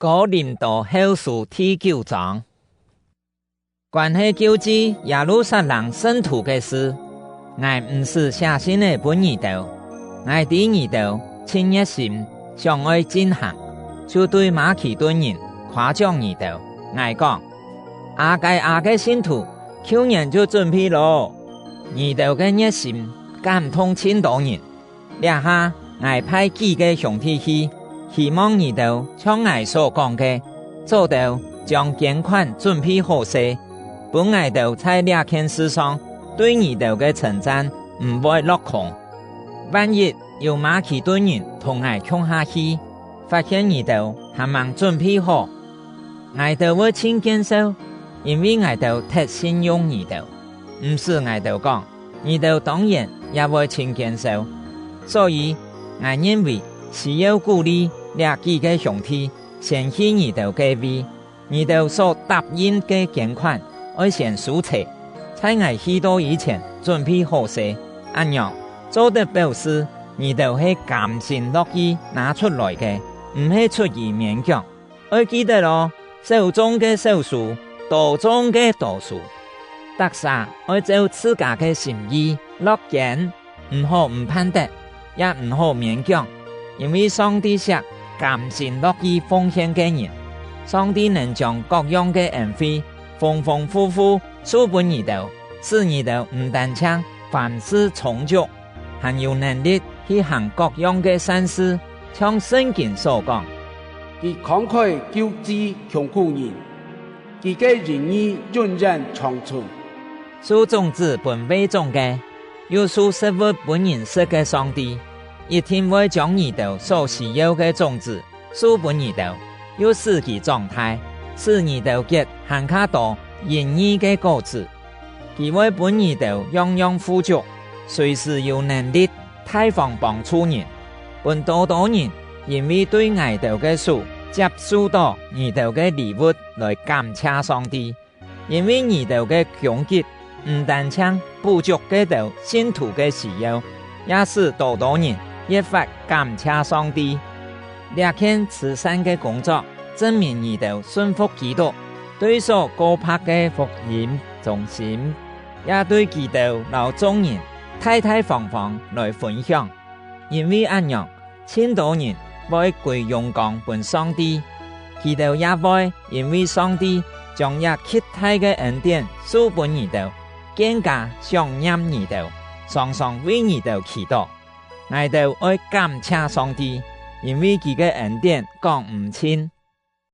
哥林多後書第九章，關係救濟耶路撒冷聖徒个事，𠊎毋時寫信來分你兜，𠊎對你兜真熱心，想愛進行，就對馬其頓人誇獎你兜。𠊎講，亞該亞个信徒舊年就準備囉，你兜个熱心感動真多人。這下𠊎派幾个兄弟去，希望你兜像𠊎所講个，早兜將捐款準備好勢，分𠊎兜在這件事上對你兜个稱讚毋會落空。萬一有馬其頓人同𠊎共下去，發現你兜還猛準備好，𠊎兜會真見笑，因為𠊎兜特信用你兜。毋時𠊎兜講，你兜當然也會真見笑。所以，𠊎認為需要鼓勵這幾个兄弟先去你兜个位，你兜所答應个捐款愛先收齊，在𠊎去到以前準備好勢，按樣做得表示你兜係甘心樂意拿出來个，毋係出於勉強。愛記得囉，少種个少收，多種个多收。逐家愛照自家个心意落捐，毋好毋盼得，也毋好勉強。因為上帝錫甘心樂意奉獻个人，上帝能將各樣个恩惠豐豐富富賜分你兜，使你兜毋單止凡事充足，還有能力去行各樣个善事，像聖經所講：佢慷慨救濟窮苦人，佢个仁義永遠長存。賜種子分未種个，又賜食物分人食个上帝，一定會將你兜所需要个種子賜分你兜，又使其長大，使你兜結還較多仁義个果子。佢會分你兜樣樣富足，隨時有能力大方幫助人，分多多人因為對𠊎兜个手接受到你兜个禮物來感謝上帝。因為你兜个供給毋單止補足個兜信徒个需要，也使多多人越發感謝上帝。這件慈善个工作，證明你兜順服基督，對所告白个福音忠心，也對基督摎眾人大大方方來分享。因為按樣，真多人會歸榮光分上帝，佢兜也會因為上帝將這極大个恩典賜分你兜，更加想念你兜，常常為你兜祈禱。𠊎兜愛感謝上帝，因為佢个恩典講毋盡。